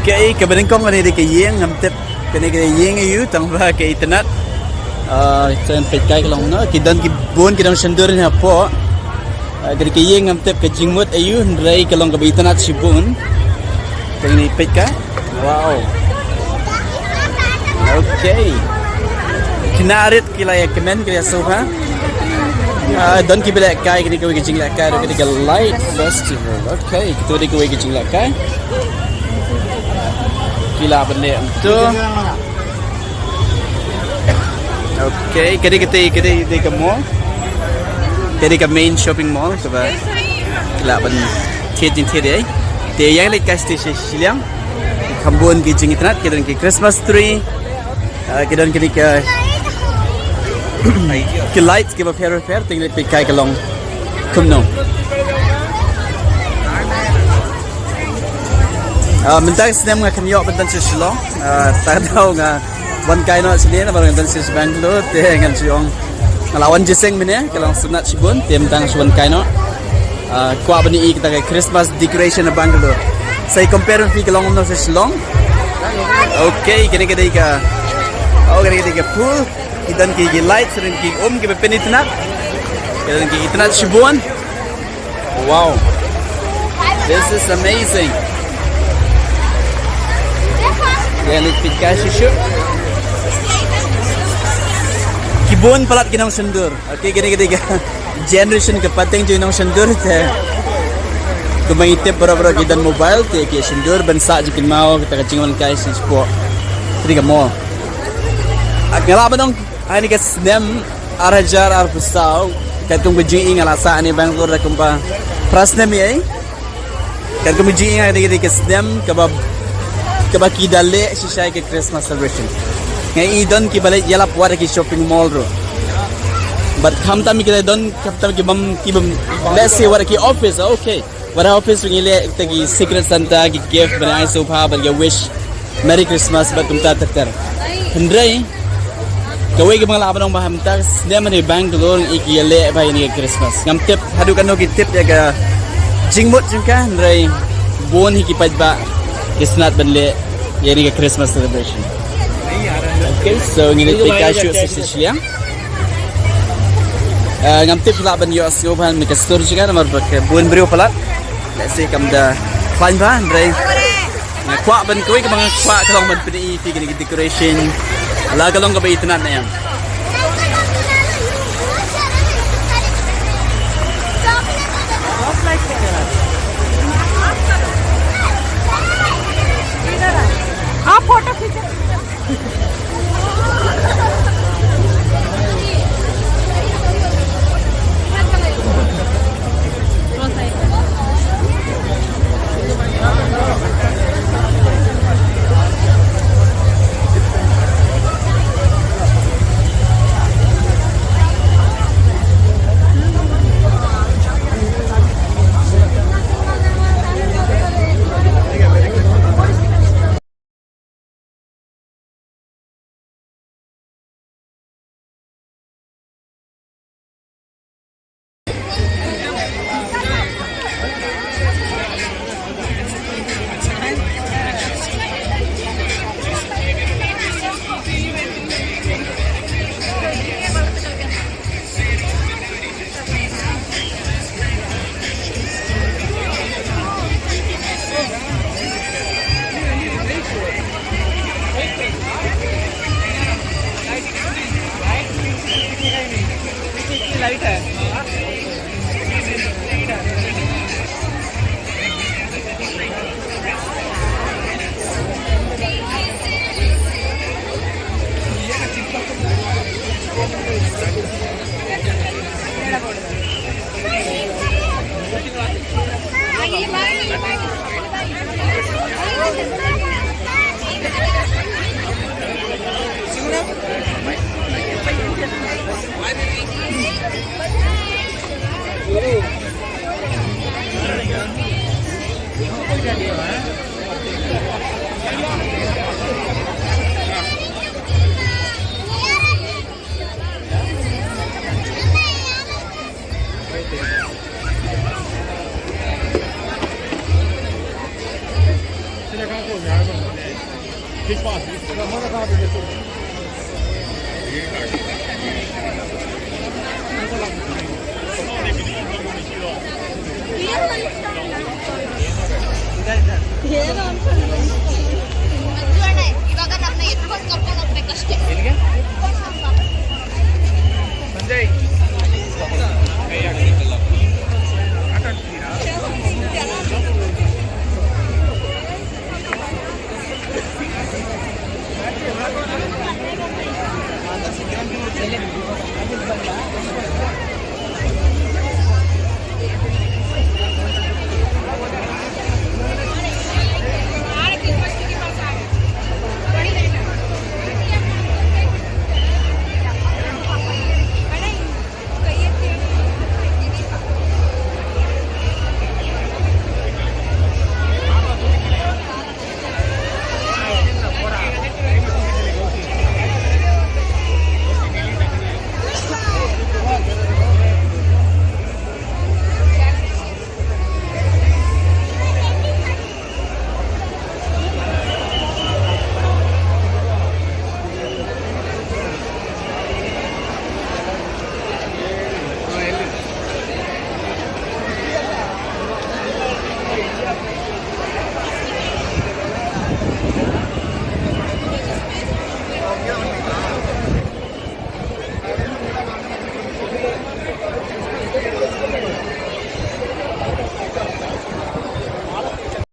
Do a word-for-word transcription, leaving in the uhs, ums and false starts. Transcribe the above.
Okay, kaba nyngkong kane dei ka ïing, ngam tip kane ka ïing aïu, tang ba ka itynnad. Ah, to peit kai ka long na, ki don ki bun ki nongshyndur hapoh. Ah, kane ka ïing ngam tip ka jingmut aïu, hynrei ka long kaba itynnad shibun. Kane peit kai. Wow. Okay. Kine rit ki la ïa kmen ki la ïa sngewbha. Ah, don kiba lehkai kine kawei ka jinglehkai ruh, kane ka Light Festival. Okay, kito dei kawei ka jinglehkai. Ki la ban leh to. Okay, kane ka dei, kane ka dei ka mall. Kane ka main shopping mall kaba ki la ban thied jingthied ïa. Te ïa leit kai sha shiliang. Kham bun ki jingitynnad, ki don ki Christmas tree. Ah, ki don kine ki, ki lights kiba pher pher, te ngin peit kai ka long kumno. Ah, mynta ka snem nga khlem ïoh ban don sha Shillong. Ah, ta ka daw nga wan kai noh shane namar nga don sha Bangalore, te ngan shu ong nga la wan jingïaseng mynne, ka long sngewtynnad shibun, te mynta nga shu wan kai noh. Ah, kwah ban ïohi kata ka Christmas decoration na Bangalore. Sa i compare phi ka long kumno sha Shillong. Okay, kane ka dei ka, oh, kane ka dei ka pool. Ki don ki, ki lights, ki um kiba pynitynnad. Ki don ki itynnad shibun. Wow. This is amazing. Ïa leit peit kai shisha. Ki bun palat ki nongshyndur. Okay, kane ka dei ka generation ka pateng jong i nongshyndur te. Kumba ngi tip baroh baroh ki don mobile te ki shyndur ban sah jingkynmaw kata ka jingwan kai sha shapoh. Te dei ka mall. Nga lah ban ong ha kane ka snem ar hajar arphew saw, katkum ka jingïohi nga la sah ha Bangalore da kumba phra snem ïa. Katkum ka jingïohi nga, kane ka dei ka snem kaba, kaba ki da leh shisha ïa ka Christmas celebration. Nga i don kiba leit ïalap wat ha ki shopping mall ruh. Bad khamtam ki la don, khamtam ki bym, ki bym, let's say wat ha ki office, okay. Wat ha office ruh ngi leh kita ki Secret Santa, ki gift ban ai sngewbha bad ki wish Merry Christmas bad kumta ter ter. Hynrei kawei kaba nga lah ban ong ba ha mynta ka snem ha Bangalore ngi i ki ïaleh bha ïa kane ka Christmas. Ngam tip haduh katno ki tip ïa ka jingmut jong ka, hynrei bun hi ki paidbah ki sngewtynnad ban leh ïa kane ka Christmas celebration. Okay, so ngin ïa peit kai shuh sa shisha. Eh, ngam tip lah ban ïohsngew bha mynta ka sur jong ka namar ba ka bun briew palat. Let's see kam da khlaiñ bha, hynrei Kwah ban kawei kaba nga kwah ka long ban pyni ïa phi kine ki decoration. La ka long kaba itynnad ne em. आप फोटो खींचो। ಇವಾಗ ನಮ್ಮನ್ನ ಎತ್ಕೊಂಡು ಕರ್ಕೊಂಡು ಹೋಗ್ಬೇಕಷ್ಟೇ. ಸಂಜಯ್.